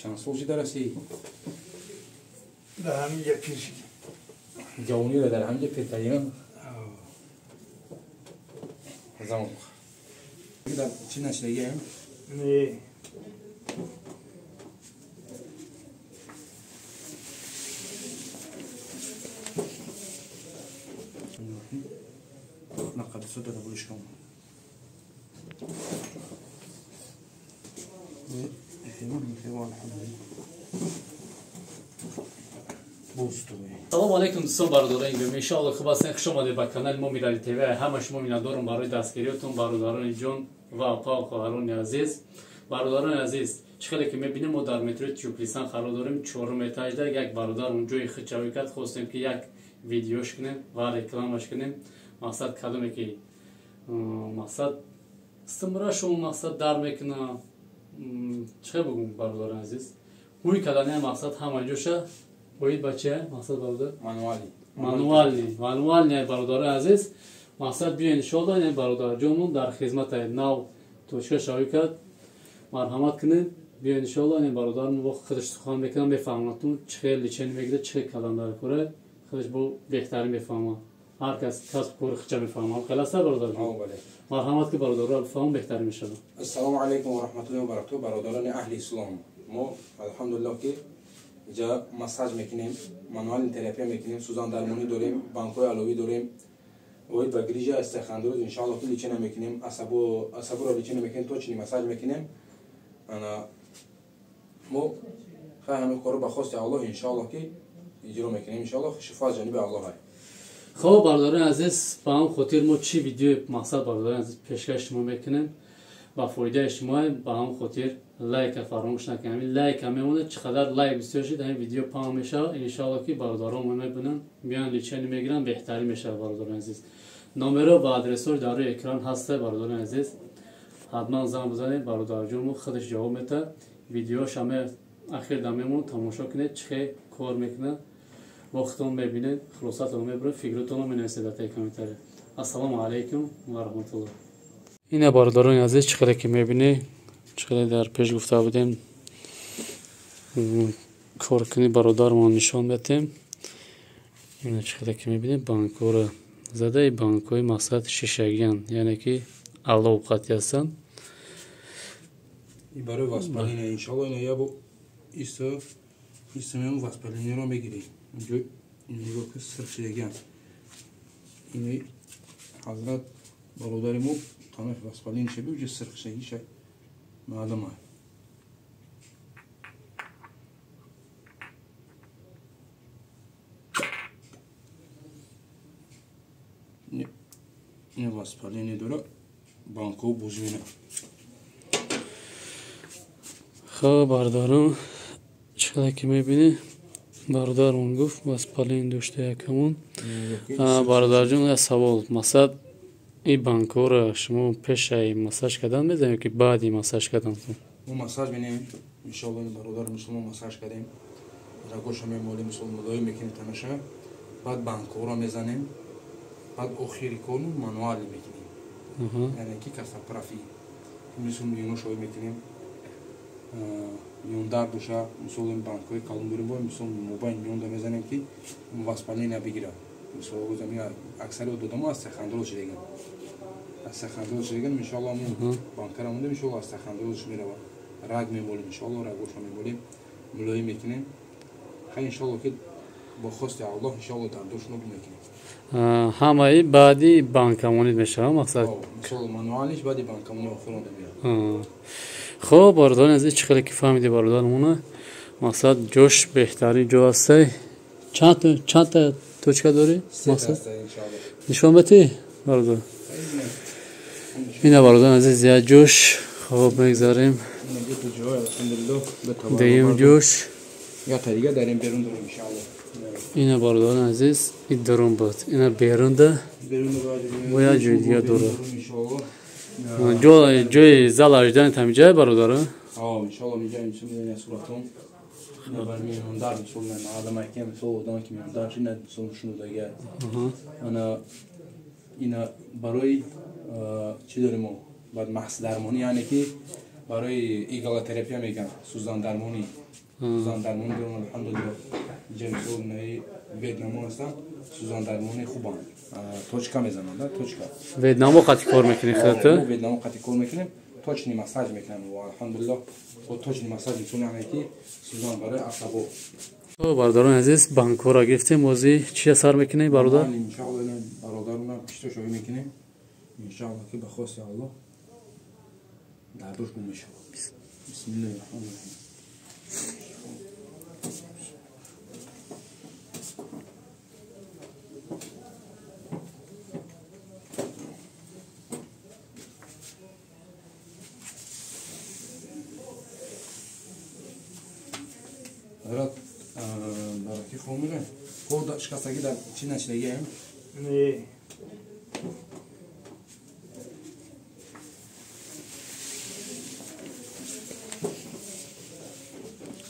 Чанд сол шуда расӣ? Дар ҳаминҷа пир шудем. Ҷавониро дар ҳаминҷа пир кардем. Завқ. Дар чӣ нашидагием? Не. Нақадр сода булишкам. Салом алейкум дӯстон, бародарони гиромӣ, иншоалло хуб ҳастед. Хуш омадед ба канали мо Мирали ТВ. Ҳама шумо миннатдорам барои дастгириётон, бародарони ҷон ва апа ва хоҳарони азиз. Бародарони азиз, чӣ хеле ки мебинем, мо дар метрои Тюплисан қарор дорем, чорум этажда. Як бародар он ҷои худшавӣ кард, хостем ки як видеош кунем ва рекламаш кунем. Мақсад кадоме ки мақсад стимурашон мақсад дар мекуна. Чӣ хел бугум, бародарони азиз, ҳуй кардани мақсад ҳама ҷоша оид ба чи мақсад, бародар? Мануали. Мануальный, мануальный. Бародарони азиз, мақсад биё, иншоалло, ин бародарҷонмон дар хизмати нав точка шавӣ кард. Марҳамат кунед, биё, иншоалло, ин бародармон бо худаш сухан мекунам, мефаҳматун чӣ хел лечение мегирад, чӣ хел калам дар кора, худаш бо беҳтарин мефаҳмад. Ҳар кас касб кори худша мефаҳмад. Хел аста, бародарҷон? Марҳамат ки бародарро бифаҳмам, беҳтарин мешавад. Ассалому алайкум ва раҳматуллоҳи ва баракатуҳ, бародарони аҳли ислом. Мо алҳамдулиллоҳ ки инҷа массаж мекунем, мануальный терапия мекунем, сӯзандармонӣ дорем, банкҳои аловӣ дорем, оид ба грижа, остеохондроз иншоалло ки лечение мекунем, асабуро лечение мекунем, точный массаж мекунем. Ана мо хай ҳамин корро ба хости Аллоҳ иншоалло ки иҷро мекунем. Иншоалло шифо аз ҷониби Аллоҳ. Хоб, бародарони азиз, ба ҳам хотир мо чӣ видеои мақсад, бародарони азиз, пешкаши шумо мекунем, ба фоидаи шумо. Ба ҳам хотир лайка фаромӯш накунед. Ҳамин лайка мемонад, чӣ қадар лайк бисёр шид, ҳамин видео паҳн мешавад. Иншоалло ки бародарон мебинанд, меянд, лечение мегиранд, беҳтарин мешавад. Бародарони азиз, номеро ва адресҳош дар рӯи экран ҳаста. Бародарони азиз, ҳатман занг бизанед, бародарҷонмо худаш ҷавоб метаҳад. Видеош ҳама ахир да мемонад, тамошо кунед, чӣ хел кор мекунад, вақтон мебинед, хулосатон мебаред, фикротонро менависед дар таи комментария. Ассалому алайкум ва раҳматуллоҳ. Ина, бародарони азиз, чӣ хеле ки мебинӣ, чӣ хеле дар пеш гуфта будем, коркунӣ бародармон нишон медиҳем. Ина, чӣ хеле ки мебинем, банкҳоро задаи, банкҳои мақсад шишагиянд, яъне ки алов қатъи ҳастанд. Барои воспаление иншалло ина ябо иса иса мем, воспалениеро мегирем. Инҷо нигоҳ ки сирх шидагианд. Ини ҳазрат бародари мо тамоми воспаление шаби, уҷа сирх шидагиша маълум аст. Ин воспаление дора, банкҳо бозӣ мена. Хоб, бародарон, чӣ қадар ки мебинӣ, бародармон гуфт, воспаление дошта якамон. Бародарҷон, як савол: мақсад ин банкҳоро шумо пешаи массаж кардан мезанед ё ки баъди массаж кардан? Мо массаж менем иншоалло. Ин бародар мусулмон массаж кардем, рагоша мемолем, мисол мулоим мекунем танаша, баъд банкҳоро мезанем, баъд охири корну мануальный мекунем, яъне ки кастапрофи, мисол миёношои мекунем, миёндар боша, мисол банкҳои калон дорем, бо мисол мобайн миёнда мезанем ки воспаление бигирад. Мисол аксари одамо остеохондроз шидаган, остеохондроз шидаган. Иншоалло банкара мондем, иншоалло остеохондрозш меравад. Раг мемолем, иншоалло, рагоша мемолем, мулоим мекунем. Хай, иншоалло ки бо хости Аллоҳ иншоалло дардошро мекунем. Ҳамаи баъди банкамонид мешавад, мақсад? Мисол мануальныйш баъди банкамони охир онда меяд. Хоб, бародарони азиз, чӣ хеле ки фаҳмиди, бародармона, мақсад ҷош беҳтарин ҷо ҳастай. Чандта точка дорӣ, мақсад нишон метӣ, бародар? Ина, бародари азиз, як ҷош. Хоб, мегзарем дуюм ҷош. Ина, бародарони азиз, ин дарун буд, ина берунда бо як ҷои дига дора. Ҷои зал аждан тамиҷае, бародаро? Иншоалло, миҷа суратон меҳмондар, мисол одаме ки мисол одаме ки меҳмондар шина, мисол шунудага. Ана ина барои чӣ дорем мо? Баъд маҳсдармонӣ, яъне ки Барои иглотерапия меган, сӯзандармонӣ. Сӯзандармонӣ дорем, алҳамдулиллоҳ. Инҷа мисол инаи ветнамо ҳастанд, сӯзандармонӣ хубанд. Точка мезананд, да, точка. Ветнамо қати кор мекунӣ худат? Мо ветнамо қати кор мекунем, точный массаж мекунем ва алҳамдулиллоҳ бо точный массаж мекунем, ки сӯзан барои асабо. Бародарони азиз, банкҳоро гирифтем, ҳозир чия сар мекунем, бародар? Иншоаллоҳ бародарона пиштошоӣ мекунем. Иншоаллоҳ ки ба хости Аллоҳ дардош гум мешавад. Бисмиллоҳи раҳмони раҳим. Ҳазрат, бараки хомиле. Хоб шикастагӣ дар чӣ нашидагиам? Не.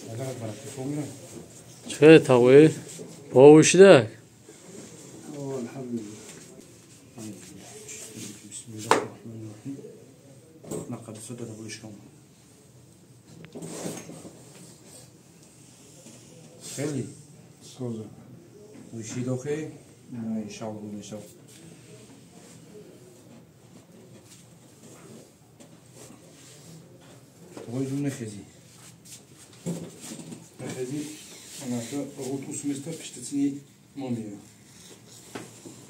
Ҳазрат, бараки хомиле. Чӣ тағои? Повушидак? Алҳамдулиллоҳ. Бисмиллоҳи раҳмони раҳим. Нақад содада буришкам. خیلی سوزه وشید آخه نه انشالله میشه. توی جون نخزی نخزی انا تو روت سمستر پشتتنی ما میاد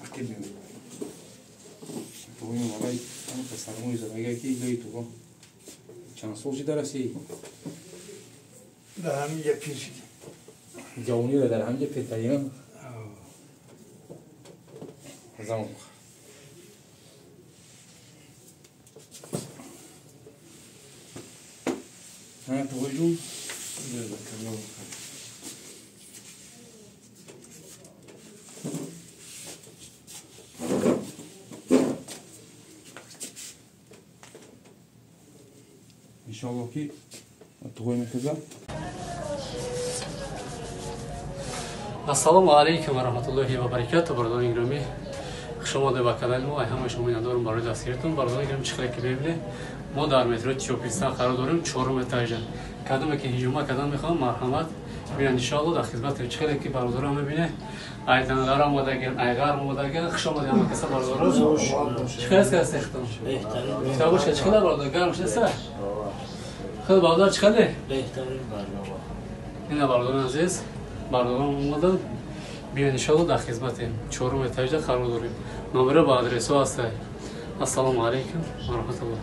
عقب میاد توی موقعی انا پسرموی زدگی که ایدایی تو چند سال چی درسی؟ در همین یه پیر شدیم. جوانی رو در همینجا پیتاییم زمان ها توجو جزاك الله خير. ان شاء الله كي تغوي من كذا. Ассалому алайкум ва раҳматуллоҳи ва баракатуҳ, бародарони гиромӣ, хуш омадед ба канали мо. Ай ҳамаи шумо миннатдорам барои дастгиритон. Бародарони гиромӣ, чӣ хеле ки мебинед, мо дар метрои Тиёпистан қарор дорем, чорум этажа. Кадоме ки ҳиҷома кардан мехоҳам, марҳамат биён, иншоалло дар хизматем. Чӣ хеле ки бародарон мебинед, ай Данғар омадагиан, ай Ғарб омадагиан. Хуш омадед ҳама каса, бародарон. Чӣ хел аст касехтон? Китобошка чӣ хела, бародар? Гарм шудеса? Хел бародар, чӣ хеле? Ина бародарони азиз, бародарон омаданд, биён, иншоалло дар хизматем. Чорум этажда қарор дорем. Номера ба адресҳо ҳастад. Ассалому алайкум ва раҳматуллоҳ.